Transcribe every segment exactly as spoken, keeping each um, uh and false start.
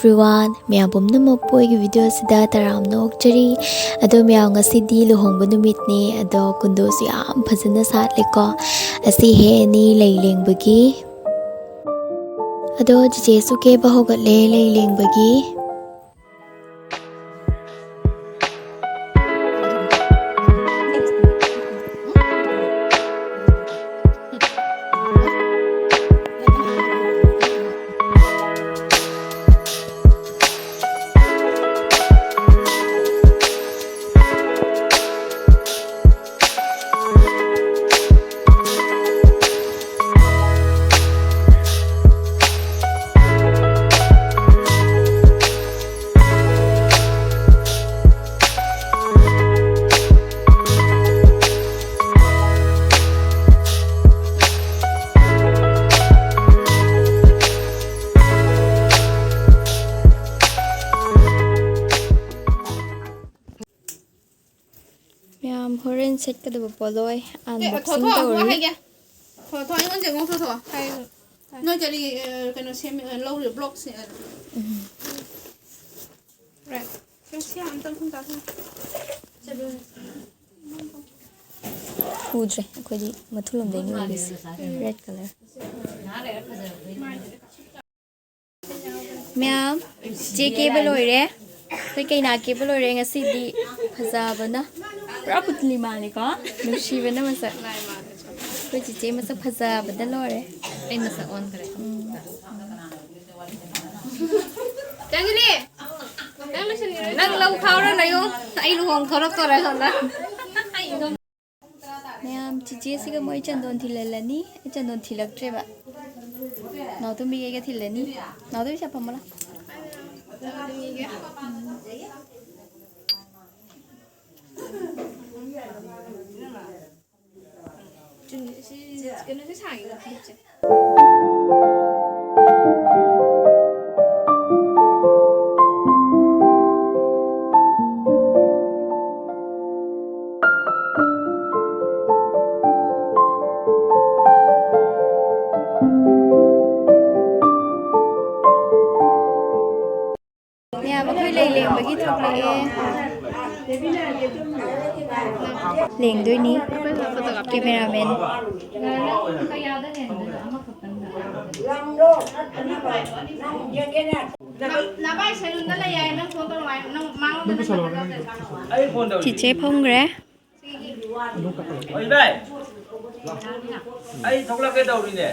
Everyone, ꯃꯌꯥꯝ ꯄꯨꯝꯅꯃꯛꯄꯨ ꯑꯩꯒꯤ video ꯑꯁꯤꯗ ꯇꯔꯥꯝꯅ ꯑꯣꯛꯆꯔꯤ꯫ ꯑꯗꯣ ꯃꯌꯥꯝ, ꯉꯁꯤꯗꯤ ꯂꯨꯍꯣꯡꯕ ꯅꯨꯃꯤꯠꯅꯦ, ꯑꯗꯣ ꯀꯨꯟꯗꯣꯁꯨ ꯌꯥꯝ ꯐꯖꯅ ꯁꯥꯠꯂꯦꯀꯣ꯫ ꯑꯁꯤ ꯍꯦꯛ ꯑꯅꯤ ꯂꯩ ꯂꯦꯡꯕꯒꯤ꯫ ꯑꯗꯣ ꯆꯤꯆꯦꯁꯨ ꯀꯦꯕ ꯍꯧꯒꯠꯂꯦ ꯂꯩ ꯂꯦꯡꯕꯒꯤ꯫ ꯃꯌꯥꯝ, ꯍꯣꯔꯦꯟ ꯁꯦꯠꯀꯗꯕ ꯄꯣꯠꯂꯣꯏ ꯑꯦ, unboxing ꯊꯣ, ꯊꯣ, ꯇꯧꯔꯤ꯫ ꯍꯥꯏꯒꯦ꯫ ꯊꯣ, ꯊꯣ, ꯑꯩꯉꯣꯟꯗ ꯌꯦꯡꯉꯣ, ꯊꯣ, ꯊꯣ꯫ ꯍꯥꯏ, ꯍꯥꯏ꯫ ꯅꯣꯏ ꯀꯔꯤ, ꯑ, ꯀꯩꯅꯣ ꯁꯦꯝꯃꯤ, ꯑ, ꯂꯧꯔꯤ, block ꯁꯦ-, ꯑ, ꯎꯝ꯫ Right. ꯁꯤ, ꯁꯤ ꯑꯝꯇꯪ ꯁꯨꯝ ꯇꯥꯁꯜꯂꯣ꯫ ꯎꯗ꯭ꯔꯦ, ꯑꯩꯈꯣꯏꯗꯤ ꯃꯊꯨꯜꯂꯣꯝꯗꯩꯅꯤ ꯎꯔꯤꯁꯦ꯫ Red color꯫ ꯃꯌꯥꯝ, ꯆꯦ ꯀꯦꯕ ꯂꯣꯏꯔꯦ꯫ ꯑꯩꯈꯣꯏ ꯀꯩꯅꯥ ꯀꯦꯕ ꯂꯣꯏꯔꯦ ꯉꯁꯤꯗꯤ꯫ ꯐꯖꯕꯅ ꯄꯨꯔꯥ ꯄꯨꯠꯂꯤ ꯃꯥꯜꯂꯦꯀꯣ꯫ ꯅꯨꯡꯁꯤꯕꯅ ꯃꯁꯛ꯫ ꯑꯩꯈꯣꯏ ꯆꯤꯆꯦ ꯃꯁꯛ ꯐꯖꯕꯗ ꯂꯣꯏꯔꯦ꯫ ꯑꯩ ꯃꯁꯛ ꯑꯣꯟꯈ꯭ꯔꯦ꯫ ꯎꯝ꯫ ꯆꯪꯒꯤꯅꯤ! ꯅꯪ ꯂꯧ ꯈꯥꯎꯔ ꯂꯩꯌꯨ꯫ ꯑꯩ ꯂꯨꯍꯣꯡ ꯊꯣꯔꯛꯇꯣꯔꯦ ꯁꯣꯝꯗ꯫ ꯃꯌꯥꯝ, ꯆꯤꯆꯦꯁꯤꯒ ꯃꯣꯏ ꯆꯟꯗꯣꯟ ꯊꯤꯜꯍꯜꯂꯅꯤ꯫ ꯑꯩ ꯆꯟꯗꯣꯟ ꯊꯤꯜꯂꯛꯇ꯭ꯔꯦꯕ꯫ ꯅꯥꯎꯇꯣꯝꯕꯤꯒ ꯑꯩꯒ ꯊꯤꯜꯂꯅꯤ꯫ ꯅꯥꯎꯇꯣꯝꯕꯤ, ꯁꯦ ꯐꯝꯃꯣ ꯂꯥꯎ꯫ ꯆꯨꯝꯃꯤ, ꯁꯤ ꯀꯩꯅꯣꯁꯦ ꯁꯥꯡꯉꯤꯀꯣ, clipꯁꯦ꯫ ꯃꯈꯣꯏ ꯂꯩ ꯂꯦꯡꯕꯒꯤ ꯊꯣꯛꯂꯛꯑꯦ꯫ ꯂꯦꯡꯗꯣꯏꯅꯤ꯫ ꯀꯦꯃꯦꯔꯥꯃꯦꯟ꯫ ꯅꯕꯥꯏ ꯁꯦꯂꯨꯟꯗ ꯂꯩ ꯍꯥꯏ, ꯅꯪ ꯐꯣꯟ ꯇꯧꯔꯛꯑꯣ ꯍꯥꯏ, ꯅꯪ ꯃꯉꯣꯟꯗ ꯅꯪ ꯆꯤꯆꯦ ꯐꯝꯈ꯭ꯔꯦ꯫ ꯑꯣꯏ ꯚꯥꯏ, ꯑꯩ ꯊꯣꯛꯂꯛꯀꯦ ꯇꯧꯔꯤꯅꯦ꯫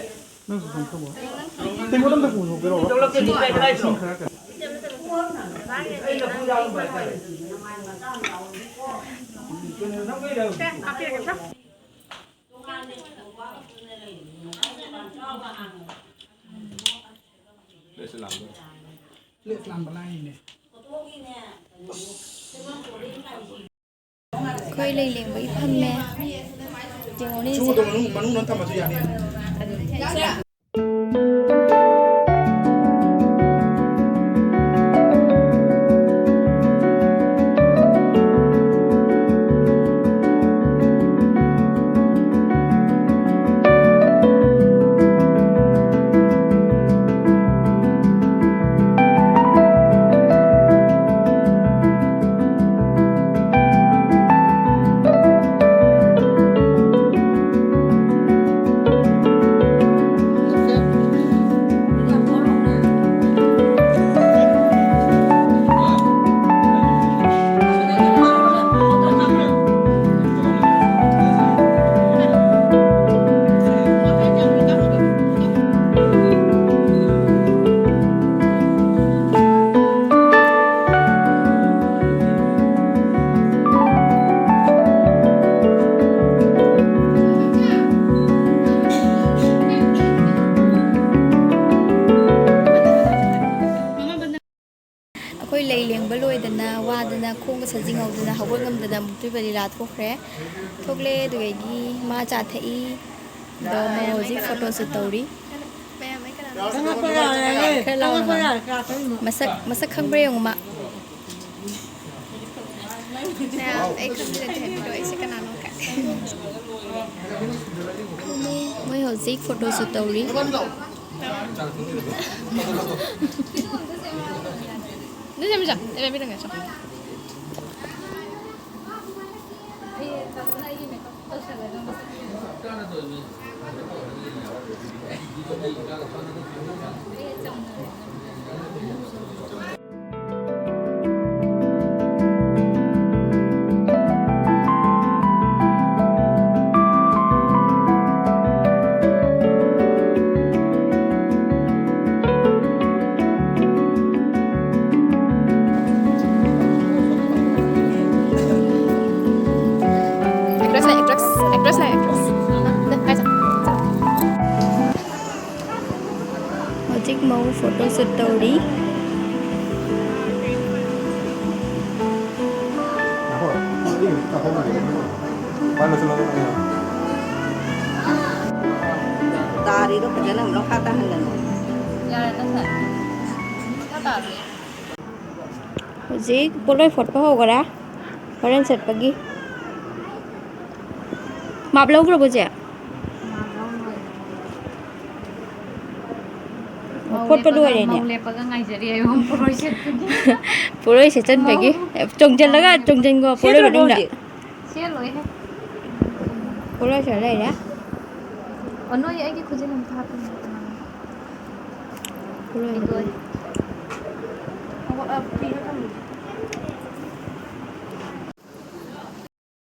ꯅꯪꯁꯨ ꯁꯨꯝ ꯊꯣꯛꯂꯛꯑꯣ꯫ ꯇꯦꯡꯀꯣꯠ ꯑꯝꯇ ꯄꯨꯊꯣꯛꯄꯤꯔꯛꯑꯣ꯫ ꯊꯣꯛꯂꯛꯀꯦ ꯇꯧꯔꯤ ꯍꯥꯏꯗ꯭ꯔꯣ? ꯏꯁꯤꯡ ꯈꯔ ꯀꯟ-, ꯑꯩ ꯂꯐꯨ ꯆꯥꯕ ꯅꯨꯡꯉꯥꯏꯇꯔꯦ꯫ ꯀꯩꯅꯣ, ꯅꯪ ꯀꯩꯗꯧ-, ꯂꯦꯁ ꯂꯥꯝꯕ ꯂꯥꯛꯏꯅꯦ꯫ ꯑꯩꯈꯣꯏ ꯂꯩ ꯂꯦꯡꯕꯒꯤ ꯐꯝꯃꯦ꯫ ꯌꯦꯡꯉꯨꯅꯦ ꯁꯤꯁꯦ꯫ ꯁꯨꯗꯣ ꯃꯅꯨꯡ, ꯃꯅꯨꯡꯗ ꯊꯝꯃꯁꯨ ꯌꯥꯅꯤ꯫ ꯑꯩꯈꯣꯏ ꯂꯩ ꯂꯦꯡꯕ ꯂꯣꯏꯗꯅ, ꯋꯥꯗꯅ, ꯈꯣꯡꯒ ꯁꯖꯤꯡꯍꯧꯗꯅ, ꯍꯧꯒꯠ ꯉꯝꯗꯅ ꯑꯃꯨꯛꯇꯣꯏꯕ ꯂꯤꯂꯥ ꯊꯣꯛꯈ꯭ꯔꯦ꯫ ꯊꯣꯛꯂꯛꯑꯦ, ꯑꯗꯨꯗꯒꯤ ꯃꯥ ꯆꯥ ꯊꯛꯏ꯫ ꯑꯗꯣ ꯃꯣꯏ ꯍꯧꯖꯤꯛ ꯐꯣꯇꯣ ꯁꯨꯠ ꯇꯧꯔꯤ꯫ ꯃꯌꯥꯝ, ꯑꯩ ꯀꯅꯥꯅꯣ? ꯆꯪꯉꯛꯄ ꯌꯥꯔꯦ꯫ ꯈꯔ ꯂꯥꯎꯅ ꯆꯪꯉꯛꯄ ꯉꯥꯡꯉꯨ꯫ ꯌꯥꯔꯦ, ꯀꯌꯥ ꯆꯪꯉꯤꯅꯣ? ꯃꯁꯛ, ꯃꯁꯛ ꯈꯪꯕ꯭ꯔꯥ ꯌꯦꯡꯉꯨ ꯃꯥ꯫ ꯃꯌꯥꯝ, ꯑꯩ ꯈꯪꯕ ꯅꯠꯇꯦ ꯍꯥꯏꯕꯤꯔꯣ, ꯑꯩꯁꯦ ꯀꯅꯥꯅꯣ ꯀꯥꯏ꯫ ꯃꯣꯏ ꯍꯧꯖꯤꯛ ꯐꯣꯇꯣ ꯁꯨꯠ ꯇꯧꯔꯤ꯫ ꯆꯠꯃꯤꯟꯅꯁꯦ, ꯆꯠꯃꯤꯟꯅꯁꯦ꯫ Actress ꯅꯦ, actress, actress ꯅꯦ, actress꯫ ꯍꯧꯖꯤꯛ ꯃꯧ photo shoot ꯇꯧꯔꯤ꯫ ꯇꯥꯔꯤꯗꯣ ꯐꯖꯅ ꯑꯃꯨꯛ ꯃꯈꯥ ꯇꯥꯍꯜꯂꯅꯨ꯫ ꯌꯥꯔꯦ, ꯅꯪ ꯁꯥꯏ꯫ ꯃꯈꯥ ꯇꯥꯔꯣꯏ꯫ ꯍꯧꯖꯤꯛ ꯄꯣꯠꯂꯣꯏ ꯐꯣꯠꯄ ꯍꯧꯈꯔꯦ꯫ ꯍꯣꯔꯦꯟ ꯆꯠꯄꯒꯤ꯫ ꯃꯥꯞ ꯂꯧꯈ꯭ꯔꯕꯣ, ꯆꯦ? ꯃꯧ ꯐꯣꯠꯄ ꯂꯦꯞꯄꯒ, ꯂꯣꯏꯔꯦꯅꯦ꯫ ꯃꯧ ꯂꯦꯞꯄꯒ ꯉꯥꯏꯖꯔꯤ ꯑꯩ ꯄꯣꯠꯂꯣꯏ ꯁꯦꯠꯄꯒꯤ꯫ ꯄꯣꯠꯂꯣꯏ ꯁꯦꯠꯆꯟꯕꯒꯤ꯫ ꯃꯧ꯫ ꯆꯣꯡꯖꯜꯂꯒ ꯃꯧ ꯂꯦꯞꯄ-, ꯆꯣꯡꯖꯟꯈꯣ ꯄꯣꯠꯂꯣꯏ ꯁꯦꯠꯂꯨꯔꯕꯣ ꯃꯅꯨꯡꯗ꯫ ꯍꯧꯖꯤꯛ? ꯁꯦꯠꯂꯣꯏꯍꯦ꯫ ꯄꯣꯠꯂꯣꯏ ꯁꯦꯠ ꯂꯩꯔꯦ꯫ ꯑꯣ, ꯅꯣꯏ ꯑꯩꯒꯤ ꯈꯨꯖꯤꯟ ꯑꯝꯇ ꯍꯥꯞꯄꯤꯌꯨ꯫ ꯄꯣꯠꯂꯣꯏ ꯁꯦꯠ ꯂꯩꯔꯦ꯫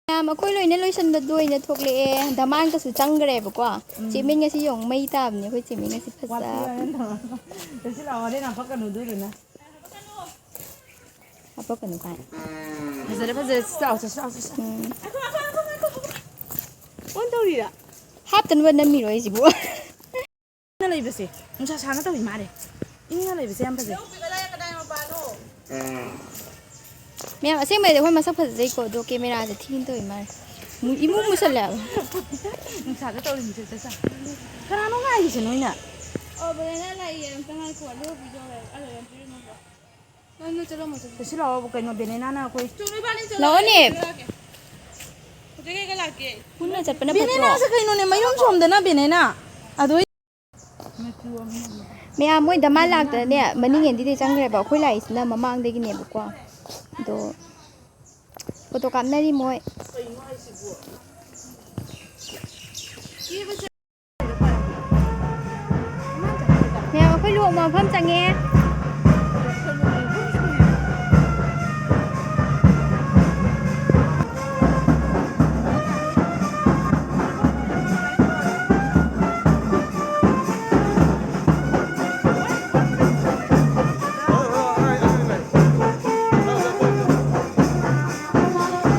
ꯃꯌꯥꯝ, ꯑꯩꯈꯣꯏ ꯂꯣꯏꯅ ꯂꯣꯏꯁꯟꯕꯗꯣ ꯑꯣꯏꯅ ꯊꯣꯛꯂꯛꯑꯦ꯫ ꯗꯃꯥꯟꯒꯁꯨ ꯆꯪꯈ꯭ꯔꯦꯕꯀꯣ꯫ ꯎꯝ꯫ ꯆꯦ ꯃꯤꯟ ꯉꯁꯤ ꯌꯦꯡꯉꯨ, ꯃꯩ ꯇꯥꯕꯅꯦ ꯑꯩꯈꯣꯏ ꯆꯦ ꯃꯤꯟ ꯉꯁꯤ ꯐꯖꯕ꯫ ꯋꯥꯊꯤ ꯋꯥꯔꯦꯝ ꯇꯧꯔꯛꯀꯅꯨ꯫ ꯆꯠꯁꯤ ꯂꯥꯛꯑꯣ, ꯍꯣꯔꯦꯟ ꯍꯥꯄꯛꯀꯅꯨ ꯑꯗꯨ ꯑꯣꯏꯔꯒꯅ꯫ ꯍꯥꯄꯛꯀꯅꯨ ꯀꯥꯏ꯫ ꯐꯖꯔꯦ, ꯐꯖꯔꯦ, ꯆꯠꯁꯤ ꯂꯥꯛꯑꯣ, ꯆꯠꯁꯤ ꯂꯥꯛꯑꯣ, ꯆꯠꯁꯤ ꯂꯥꯛꯑꯣ꯫ ꯎꯝ꯫ ꯉꯥꯏꯈꯣ, ꯉꯥꯏꯈꯣ, ꯉꯥꯏꯈꯣ, ꯉꯥꯏꯈꯣ꯫ On ꯇꯧꯔꯤꯔꯥ? ꯍꯥꯞꯇꯅꯕ ꯅꯝꯃꯤꯔꯣ ꯑꯩꯁꯤꯕꯨ? ꯏꯪꯅ ꯂꯩꯕꯁꯦ ꯅꯨꯡꯁꯥ ꯁꯥꯅ ꯇꯧꯏ ꯃꯥꯜꯂꯦ꯫ ꯏꯪꯅ ꯂꯩꯕꯁꯦ ꯌꯥꯝ ꯐꯖꯩ꯫ ꯃꯌꯥꯝ, ꯑꯁꯦꯡꯕꯩꯗꯤ ꯑꯩꯈꯣꯏ ꯃꯁꯛ ꯐꯖꯩꯀꯣ, ꯑꯗꯣ ꯀꯦꯃꯦꯔꯥꯁꯦ ꯊꯤꯅ ꯇꯧꯏ ꯃꯥꯜꯂꯦ꯫ ꯃꯨ-, ꯏꯃꯨ ꯃꯨꯁꯜꯂꯦ ꯍꯥꯏꯕ꯫ ꯅꯨꯡꯁꯥꯗ ꯇꯧꯔꯤꯃꯤꯁꯦ ꯆꯠ ꯆꯠ꯫ ꯀꯅꯥꯅꯣ ꯉꯥꯏꯔꯤꯁꯦ ꯅꯣꯏꯅ? ꯑꯣ, ꯕꯦꯅꯦꯅꯥ ꯂꯥꯛꯏꯌꯦ, ꯑꯝꯇ ꯉꯥꯏꯈꯣ, ꯑꯗꯨꯒ ꯄꯤꯖꯧ ꯍꯥꯏꯌꯣ꯫ ꯑꯗꯣ ꯌꯥꯝ ꯄꯤꯔꯝꯃꯣꯀꯣ꯫ ꯅꯪ, ꯅꯣꯏ ꯆꯠꯂꯝꯃꯣ, ꯆꯠꯂꯣ꯫ ꯀꯩꯁꯨ ꯂꯥꯛꯑꯣ, ꯀꯩꯅꯣ, ꯕꯦꯅꯦꯅꯥꯅ ꯑꯩꯈꯣꯏ ꯆꯨꯝꯃꯤ, ꯏꯕꯥꯅꯤ ꯆꯠꯂꯣ, ꯂꯥꯛꯑꯣꯅꯦ꯫ ꯑꯩ ꯂꯥꯛꯀꯦ꯫ ꯍꯧꯖꯤꯛ ꯑꯩꯒ ꯂꯥꯛꯀꯦ꯫ ꯄꯨꯟꯅ ꯆꯠꯄꯅ ꯐꯠꯇ꯭ꯔꯣ? ꯕꯦꯅꯦꯅꯥꯁꯦ ꯀꯩꯅꯣꯅꯦ, ꯃꯌꯨꯝ ꯁꯣꯝꯗꯅ ꯕꯦꯅꯦꯅꯥ꯫ ꯑꯗꯣ ꯃꯌꯥꯝ ꯃꯣꯏ ꯙꯃꯥꯟ ꯂꯥꯛꯇꯅꯅꯦ, ꯃꯅꯤꯡ ꯑꯦꯟꯗꯤꯗꯩ ꯆꯪꯈ꯭ꯔꯦꯕ, ꯑꯩꯈꯣꯏ ꯂꯥꯛꯏꯁꯤꯅ ꯃꯃꯥꯡꯗꯒꯤꯅꯦꯕꯀꯣ꯫ ꯑꯗꯣ ꯐꯣꯇꯣ ꯀꯥꯞꯅꯔꯤ ꯃꯣꯏ꯫ ꯃꯌꯥꯝ ꯑꯩꯈꯣꯏ ꯂꯨꯍꯣꯡꯕ ꯃꯐꯝ ꯆꯪꯉꯦ꯫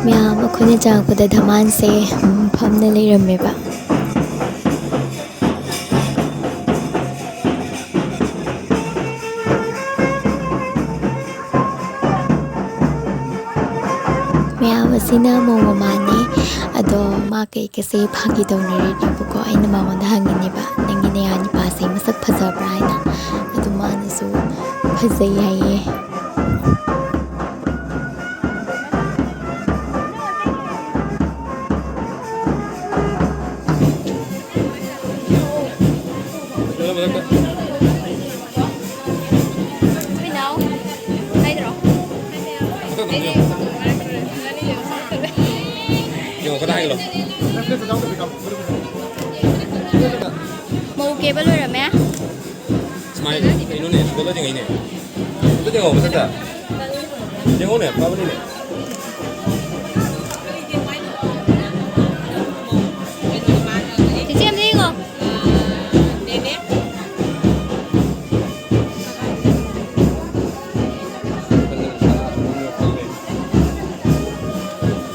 ꯃꯌꯥꯝ ꯑꯩꯈꯣꯏꯅ ꯆꯪꯉꯛꯄꯗ ꯙꯃꯥꯟꯁꯦ ꯐꯝꯅ ꯂꯩꯔꯝꯃꯦꯕ꯫ ꯃꯌꯥꯝ ꯑꯁꯤꯅ ꯃꯧ ꯃꯃꯥꯅꯦ꯫ ꯑꯗꯣ ꯃꯥ ꯀꯩꯀꯩꯁꯦ ꯐꯥꯒꯤ ꯇꯧꯅꯔꯤꯅꯦꯕꯀꯣ꯫ ꯑꯩꯅ ꯃꯉꯣꯟꯗ ꯍꯪꯉꯤꯅꯦꯕ, "ꯅꯪꯒꯤ ꯅꯌꯥ ꯅꯤꯄꯥꯁꯦ ꯃꯁꯛ ꯐꯖꯕ꯭ꯔꯥ?" ꯍꯥꯏꯅ꯫ ꯑꯗꯨ ꯃꯥꯅꯁꯨ ꯐꯖꯩ ꯍꯥꯏꯌꯦ꯫ ꯌꯦꯡꯉꯣ, ꯀꯗꯥꯏꯒꯤꯅꯣ? ꯃꯧ ꯀꯦꯕ ꯂꯣꯏꯔꯝꯃꯦ꯫ ꯁꯨꯃꯥꯏꯅ ꯀꯩꯅꯣꯅꯦ, ꯁꯤꯗ ꯂꯣꯏ ꯌꯦꯡꯉꯛꯏꯅꯦ꯫ ꯑꯝꯇ ꯌꯦꯡꯉꯣ ꯃꯊꯛꯇ꯫ ꯌꯦꯡꯉꯣꯅꯦ, ꯐꯕꯅꯤꯅꯦ꯫ ꯆꯦꯆꯦ, ꯑꯝꯇ ꯌꯦꯡꯉꯣ꯫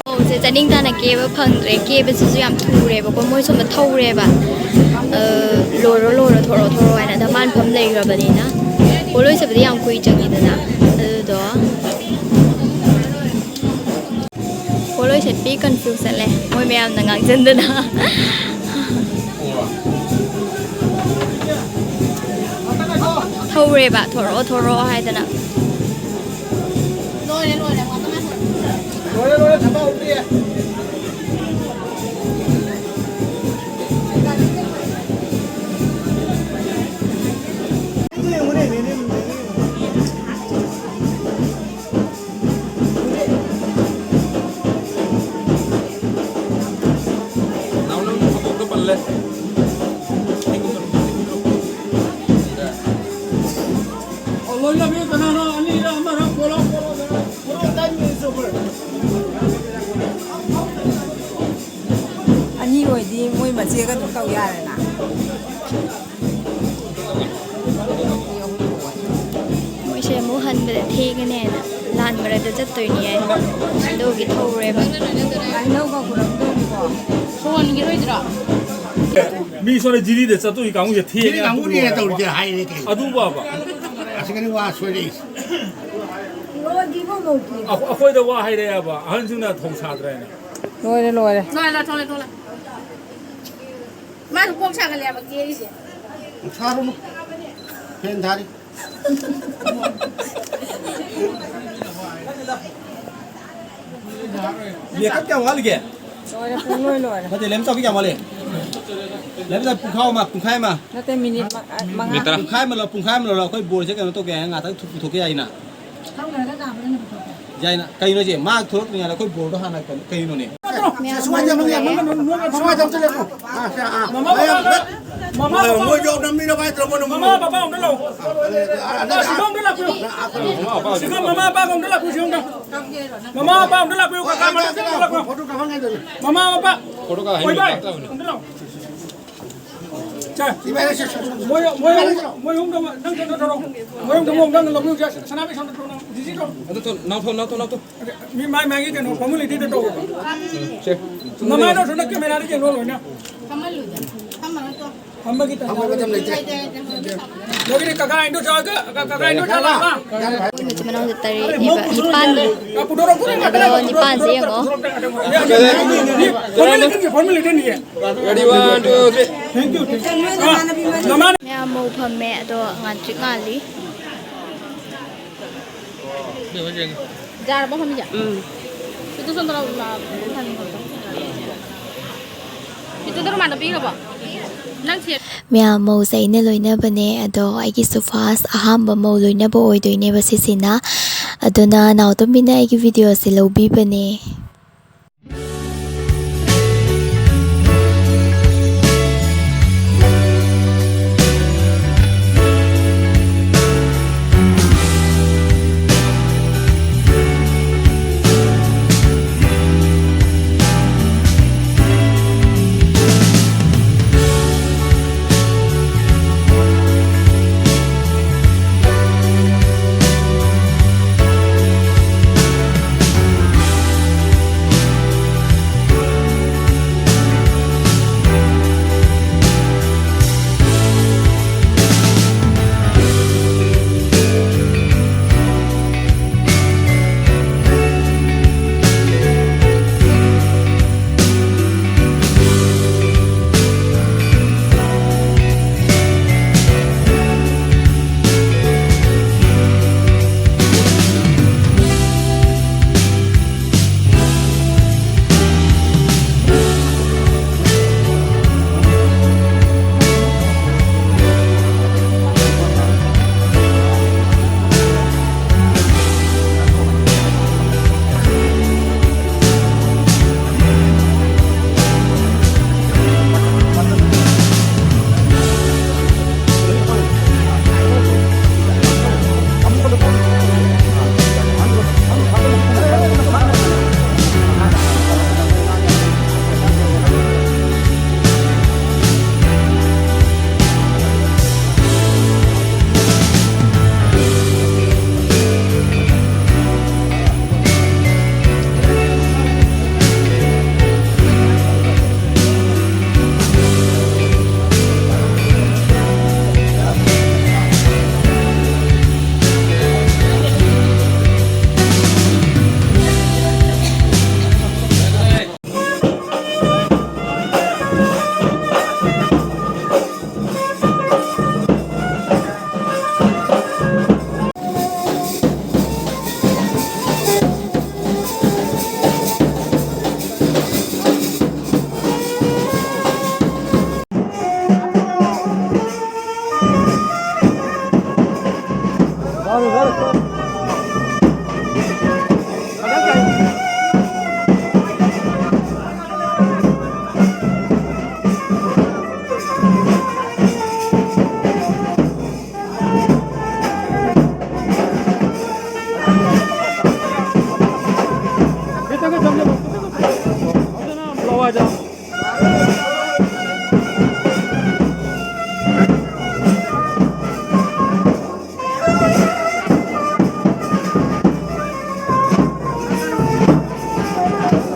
ꯃꯧꯁꯦ ꯆꯥꯅꯤꯡ ꯇꯥꯅ ꯀꯦꯕ ꯐꯪꯗ꯭ꯔꯦ꯫ ꯀꯦꯕꯁꯤꯁꯨ ꯌꯥꯝ ꯊꯨꯔꯦꯕꯀꯣ꯫ ꯃꯣꯏ ꯁꯣꯝꯗ ꯊꯧꯔꯦꯕ꯫ ꯑ, "ꯂꯣꯏꯔꯣ, ꯂꯣꯏꯔꯣ, ꯊꯣꯔꯛꯑꯣ, ꯊꯣꯔꯛꯑꯣ" ꯍꯥꯏꯅ꯫ ꯑꯗ ꯃꯥꯅ ꯐꯝ ꯂꯩꯈ꯭ꯔꯕꯅꯤꯅ꯫ ꯄꯣꯠꯂꯣꯏ ꯁꯦꯠꯄꯗꯤ ꯌꯥꯝ ꯀꯨꯏ ꯆꯪꯉꯤꯗꯅ꯫ ꯑꯗꯨꯗꯣ ꯄꯣꯠꯂꯣꯏ ꯁꯦꯠꯄꯤ confuse ꯆꯠꯂꯦ꯫ ꯃꯣꯏ ꯃꯌꯥꯝꯅ ꯉꯥꯡꯁꯤꯟꯗꯅ꯫ ꯊꯧꯔꯦꯕ, "ꯊꯣꯔꯛꯑꯣ, ꯊꯣꯔꯛꯑꯣ" ꯍꯥꯏꯗꯅ꯫ ꯂꯣꯏꯔꯦ, ꯂꯣꯏꯔꯦ, ꯋꯥꯇꯔꯃꯦꯂꯣꯟ꯫ ꯂꯣꯏꯔꯦ, ꯂꯣꯏꯔꯦ, ꯊꯝꯕ ꯍꯧꯗ꯭ꯔꯤꯌꯦ꯫ ꯆꯦꯒ ꯑꯗꯨꯝ ꯇꯧ ꯌꯥꯔꯦꯅ꯫ ꯃꯣꯏꯁꯦ ꯑꯃꯨꯛ ꯍꯟꯕꯗ ꯊꯦꯡꯉꯅꯦꯅ ꯂꯥꯟ ꯃꯔꯛꯇ ꯆꯠꯇꯣꯏꯅꯤ ꯍꯥꯏ꯫ ꯑꯗꯨꯒꯤ ꯊꯧꯔꯦꯕ꯫ ꯍꯣꯟꯈꯤꯔꯣꯏꯗ꯭ꯔꯣ? ꯃꯤ ꯁꯣꯝꯗ ꯖꯤꯔꯤꯗ ꯆꯠꯇꯣꯏ ꯀꯥꯡꯕꯨꯁꯦ ꯊꯦꯡꯉꯦ꯫ ꯖꯤꯔꯤ ꯀꯥꯡꯕꯨꯅꯦꯅ ꯇꯧꯔꯤꯁꯦ ꯍꯥꯏꯔꯦ ꯀꯩꯅꯣ꯫ ꯑꯗꯨꯕꯣꯕ꯫ ꯑꯁꯤꯒꯅꯤ ꯋꯥ ꯁꯣꯏꯔꯛꯏꯁꯦ꯫ ꯑꯩꯈꯣꯏꯗ ꯋꯥ ꯍꯥꯏꯔꯛꯑꯦꯕ, ꯑꯍꯟꯁꯤꯡꯅ ꯊꯧ ꯁꯥꯗ꯭ꯔꯦꯅ꯫ ꯂꯣꯏꯔꯦ, ꯂꯣꯏꯔꯦ꯫ ꯂꯣꯏꯔꯦ, ꯊꯣꯛꯂꯦ, ꯊꯣꯛꯂꯦ꯫ ꯃꯥꯁꯨ ꯀꯣꯛ ꯁꯥꯒꯠꯂꯦꯕ ꯀꯦꯔꯤꯁꯦ꯫ ꯁꯥꯔꯨꯅꯨ꯫ ꯐꯦꯟ ꯊꯥꯔꯤ꯫ ꯃꯦꯀꯞ ꯀꯌꯥꯝ ꯋꯥꯠꯂꯤꯒꯦ? ꯂꯣꯏꯔꯦ, ꯄꯨꯡ ꯂꯣꯏ ꯂꯣꯏꯔꯦ꯫ ꯅꯠꯇꯦ, ꯂꯩꯃꯆꯥꯎꯕꯤ ꯀꯌꯥꯝ ꯋꯥꯠꯂꯤ? ꯂꯩꯃꯆꯥꯎꯕꯤ ꯄꯨꯡꯈꯥꯏ ꯑꯃ, ꯄꯨꯡꯈꯥꯏ ꯑꯃ꯫ ꯅꯠꯇꯦ, ꯃꯤꯅꯤꯠ ꯃ-, ꯃꯉꯥ꯫ ꯃꯤꯅꯤꯠ ꯇꯔꯥ꯫ ꯄꯨꯡꯈꯥꯏ ꯑꯃ ꯂꯧ, ꯄꯨꯡꯈꯥꯏ ꯑꯃ ꯂꯧꯔ ꯑꯩꯈꯣꯏ ꯕꯣꯜꯁꯦ ꯀꯩꯅꯣ ꯇꯧꯒꯦ ꯍꯥꯏ, ꯉꯥꯛꯇꯪ ꯊꯨ-, ꯄꯨꯊꯣꯛꯀꯦ ꯍꯥꯏꯅ꯫ ꯌꯥꯏꯅ, ꯀꯩꯅꯣꯁꯦ, ꯃꯥ ꯊꯣꯛꯂꯛꯇ꯭ꯔꯤꯉꯩꯗ ꯑꯩꯈꯣꯏ ꯕꯣꯜꯗꯣ ꯍꯥꯟꯅ ꯀꯩꯅꯣ, ꯀꯩꯅꯣꯅꯦ? ꯃꯌꯥꯝ ꯁꯨꯃꯥꯏꯅ ꯇꯧ, ꯃꯌꯥꯝ ꯇꯧ, ꯁꯨꯃꯥꯏꯅ ꯇꯧ, ꯁꯨꯃꯥꯏꯅ ꯇꯧ, ꯁꯨꯃꯥꯏꯅ ꯇꯧ꯫ ꯑꯥ, ꯁꯦ, ꯑꯥ, ꯃꯃꯥ, ꯃꯌꯥꯝ, ꯕꯕꯥ, ꯃꯃꯥ, ꯃꯣꯏ, ꯕꯕꯥ, ꯃꯣꯏ ꯌꯣꯛꯅꯕꯅꯤꯅ ꯚꯥꯏ, ꯇꯧꯔꯣ, ꯃꯣꯏ ꯃꯃꯥ, ꯅꯣꯡꯃ ꯕꯕꯥ ꯑꯝꯇ ꯂꯥꯛꯑꯣ꯫ ꯑꯥ, ꯑꯥ, ꯁꯤꯗ ꯑꯝꯇ ꯂꯥꯛꯄꯤꯌꯨ꯫ ꯁꯤꯗ ꯃꯃꯥ, ꯕꯕꯥ ꯑꯝꯇ ꯂꯥꯛꯄꯤꯌꯨ, ꯁꯤꯗ ꯑꯝꯇ꯫ ꯃꯃꯥ, ꯕꯕꯥ ꯑꯝꯇ ꯂꯥꯛꯄꯤꯌꯨ, ꯀꯀꯥ, ꯃꯅꯥꯛꯇ ꯑꯝꯇ ꯂꯥꯛꯄꯤꯌꯨ꯫ ꯐꯣꯇꯣ ꯀꯥꯞꯍꯟꯒꯗꯣꯏꯅꯤ꯫ ꯃꯃꯥ, ꯕꯕꯥ꯫ ꯐꯣꯇꯣ ꯀꯥꯞꯍꯟꯒꯦ, ꯑꯣꯏ ꯚꯥꯏ, ꯇꯥꯞ ꯇꯥꯞ ꯑꯣꯏꯅ꯫ ꯑꯝꯇ ꯂꯥꯛꯑꯣ꯫ ꯁꯦ, ꯃꯣꯏ, ꯃꯣꯏ, ꯃꯣꯏ ꯑꯍꯨꯝꯗꯣ ꯅꯪ ꯀꯩꯅꯣ ꯇꯧꯔꯣ꯫ ꯃꯣꯏ ꯑꯍꯨꯝꯗꯣ ꯑꯃꯨꯛ ꯅꯪ ꯂꯧꯕꯤꯌꯨ, ꯁꯦ, ꯁꯅꯥꯕꯤ ꯁꯣꯝꯗ ꯇꯧꯔꯣ, ꯅꯪ ꯗꯤꯖꯤ ꯇꯧꯔꯣ꯫ ꯑꯗꯨ ꯇꯧ-, ꯅꯥꯎꯊꯣꯛ, ꯅꯥꯎꯊꯣꯛ, ꯅꯥꯎꯊꯣꯛ꯫ ꯃꯤ ꯃꯥꯏ ꯃꯥꯏꯒꯤ ꯀꯩꯅꯣ, ꯐꯣꯔꯃꯦꯂꯤꯇꯤꯗ ꯇꯧꯔꯣ꯫ ꯁꯦ꯫ ꯅꯃꯥꯏꯗꯣ ꯁꯣꯝꯗ ꯀꯦꯃꯦꯔꯥꯗ ꯌꯦꯡꯉꯣ ꯂꯣꯏꯅ꯫ ꯐꯝꯃꯜꯂꯣꯏꯗ꯫ ꯐꯝꯃꯔꯣꯏ ꯇꯣ꯫ ꯐꯝꯕꯒꯤ ꯇꯥꯟꯖꯥ ꯐꯝꯕ ꯃꯇꯝ ꯂꯩꯇꯦ꯫ ꯂꯩꯇꯦ, ꯂꯩꯇꯦ, ꯂꯩꯇꯦ꯫ ꯌꯣꯒꯤꯅꯤ ꯀꯀꯥ ꯏꯟꯗꯣ ꯆꯥꯒ, ꯀꯀꯥ ꯏꯟꯗꯣ ꯆꯥ ꯂꯥꯛꯑꯣ꯫ ꯃꯣꯏ ꯃꯆꯤꯟ ꯃꯅꯥꯎꯁꯦ ꯇꯔꯦꯠꯅꯦꯕ, ꯅꯤꯄꯥꯟꯅꯤ꯫ ꯑꯗꯣ ꯅꯤꯄꯥꯟꯁꯦ ꯌꯦꯡꯉꯣ꯫ Ready, one, two, three. ꯃꯌꯥꯝ ꯃꯧ ꯐꯝꯃꯦ, ꯑꯗꯣ ꯉꯥꯟꯇ꯭ꯔꯤꯛ ꯉꯥꯜꯂꯤ꯫ ꯌꯥꯔꯕꯣ ꯐꯝꯃꯤꯁꯦ? ꯎꯝ꯫ ꯄꯤꯇꯨ ꯁꯣꯝꯗ ꯂꯥꯎ, ꯂꯥꯎ, ꯐꯝꯃꯤ ꯈꯣꯠꯇꯣ꯫ ꯄꯤꯇꯨꯗ ꯔꯨꯃꯥꯟꯗꯣ ꯄꯤꯈ꯭ꯔꯕꯣ? ꯅꯪ ꯁꯦ- ꯃꯌꯥꯝ ꯃꯧꯁꯦ ꯑꯩꯅ ꯂꯣꯏꯅꯕꯅꯦ, ꯑꯗꯣ ꯑꯩꯒꯤꯁꯨ first ꯑꯍꯥꯟꯕ ꯃꯧ ꯂꯣꯏꯅꯕ ꯑꯣꯏꯗꯣꯏꯅꯦꯕ ꯁꯤꯁꯤꯅ꯫ ꯑꯗꯨꯅ ꯅꯥꯎꯇꯣꯝꯕꯤꯅ ꯑꯩꯒꯤ videoꯁꯦ ꯂꯧꯕꯤꯕꯅꯦ꯫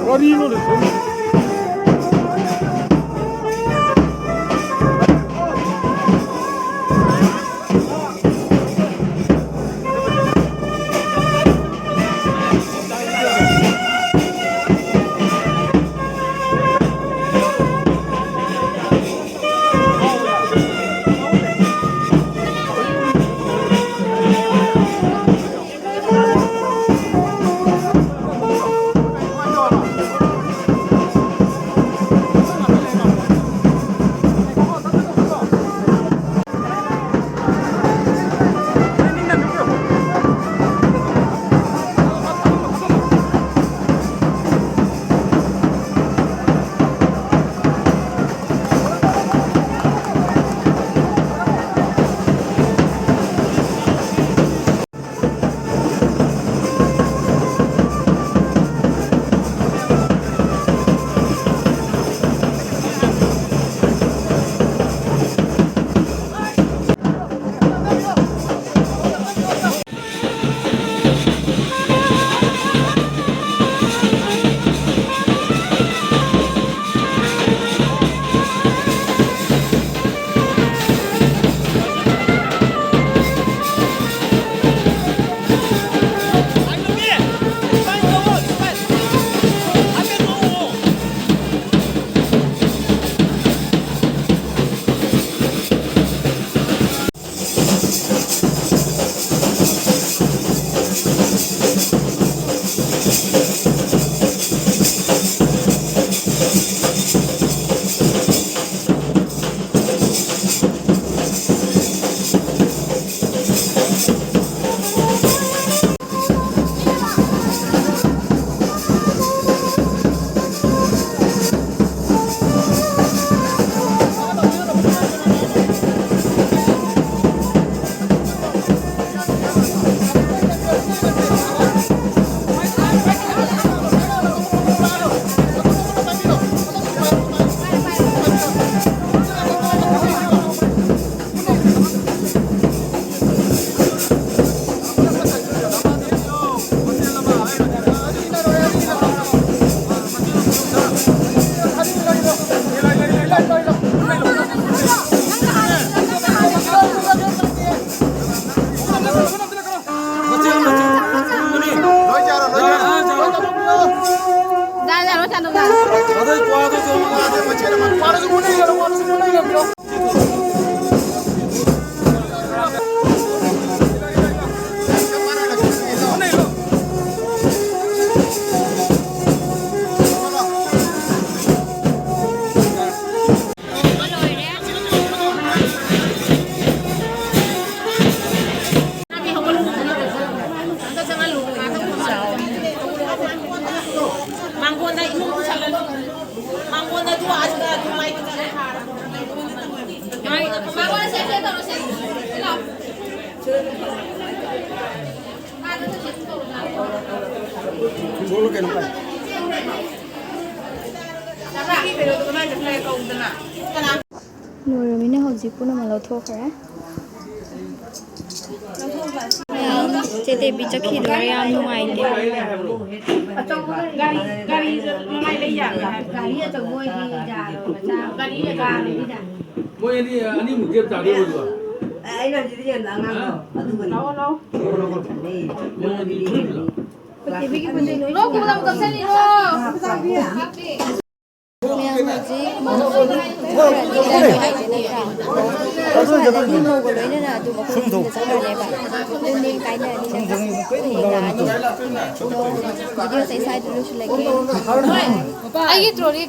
ꯀꯔꯤꯅꯣꯅꯦ ꯁꯣꯝꯒꯤ? ꯃꯥꯡꯒꯣꯟꯗ ꯏꯃꯨꯡ ꯄꯨꯁꯜꯂꯅꯨ꯫ ꯃꯥꯡꯒꯣꯟꯗ ꯑꯗꯨ ꯑꯗꯨꯗ ꯑꯗꯨ ꯃꯥꯏ ꯃꯥꯡꯒꯣꯟꯗ ꯁꯦ, ꯁꯦ ꯇꯧꯔꯣ, ꯁꯦ꯫ ꯂꯥꯎ꯫ ꯂꯣꯏꯔꯃꯤꯅ ꯍꯧꯖꯤꯛ ꯄꯨꯝꯅꯃꯛ ꯂꯧꯊꯣꯛꯈ꯭ꯔꯦ꯫ ꯃꯌꯥꯝ ꯆꯦ ꯗꯦꯕꯤ ꯆꯠꯈꯤꯗꯣꯔꯦ, ꯌꯥꯝ ꯅꯨꯡꯉꯥꯏꯇꯦ꯫ ꯒꯥꯔꯤ, ꯒꯥꯔꯤ ꯃꯃꯥꯏ ꯂꯩ ꯌꯥꯔꯣꯏ ꯍꯥꯏꯕ꯫ ꯒꯥꯔꯤ ꯑꯆꯧꯕ ꯑꯣꯏꯗꯤ ꯌꯥꯔꯣꯏ, ꯃꯆꯥ ꯒꯥꯔꯤ ꯑꯆꯧꯕ ꯀꯥꯔ ꯑꯣꯏꯗꯤ ꯌꯥꯔꯣꯏ꯫ ꯃꯣꯏ ꯑꯅꯤ, ꯑꯅꯤꯃꯨꯛ ꯒꯦꯞ ꯇꯥꯗꯣꯏꯕ꯫ ꯑꯩꯅ ꯍꯧꯖꯤꯛ ꯌꯦꯡꯕ ꯑꯉꯥꯡꯗꯣ ꯑꯗꯨꯒꯅꯤ꯫ ꯂꯥꯛꯑꯣ, ꯂꯥꯛꯑꯣ꯫ ꯃꯣꯏ ꯑꯅꯤ ꯄꯨꯟꯅ꯫ ꯂꯣꯛ ꯈꯨꯕꯗ ꯑꯃꯨꯛ ꯀꯞꯁꯜꯂꯤꯔꯣ? ꯃꯌꯥꯝ ꯍꯧꯖꯤꯛ ꯃꯧ ꯈꯔꯗꯤ ꯅꯨꯡꯉꯥꯏꯇꯦ ꯅꯠꯇ꯭ꯔꯥ? ꯑꯗꯨ ꯁ꯭ꯋꯥꯏꯗꯗꯤ ꯃꯧꯒ ꯂꯣꯏꯅꯅ ꯑꯗꯨꯝ ꯑꯩꯈꯣꯏ ꯌꯨꯝꯗ ꯆꯠꯈ꯭ꯔꯅꯦꯕ꯫ ꯌꯨꯝꯗ ꯀꯥꯏꯅꯔꯅꯤ ꯅꯠꯇ꯭ꯔꯥ? ꯍꯌꯦꯡ ꯂꯥꯛꯑꯅꯤ꯫ ꯑꯗꯣ ꯚꯤꯗꯤꯑꯣꯁꯦ ꯑꯩ ꯁ꯭ꯋꯥꯏꯗ ꯂꯣꯏꯁꯤꯜꯂꯒꯦ꯫ ꯑꯩꯒꯤ ꯇ꯭ꯔꯣꯂꯤ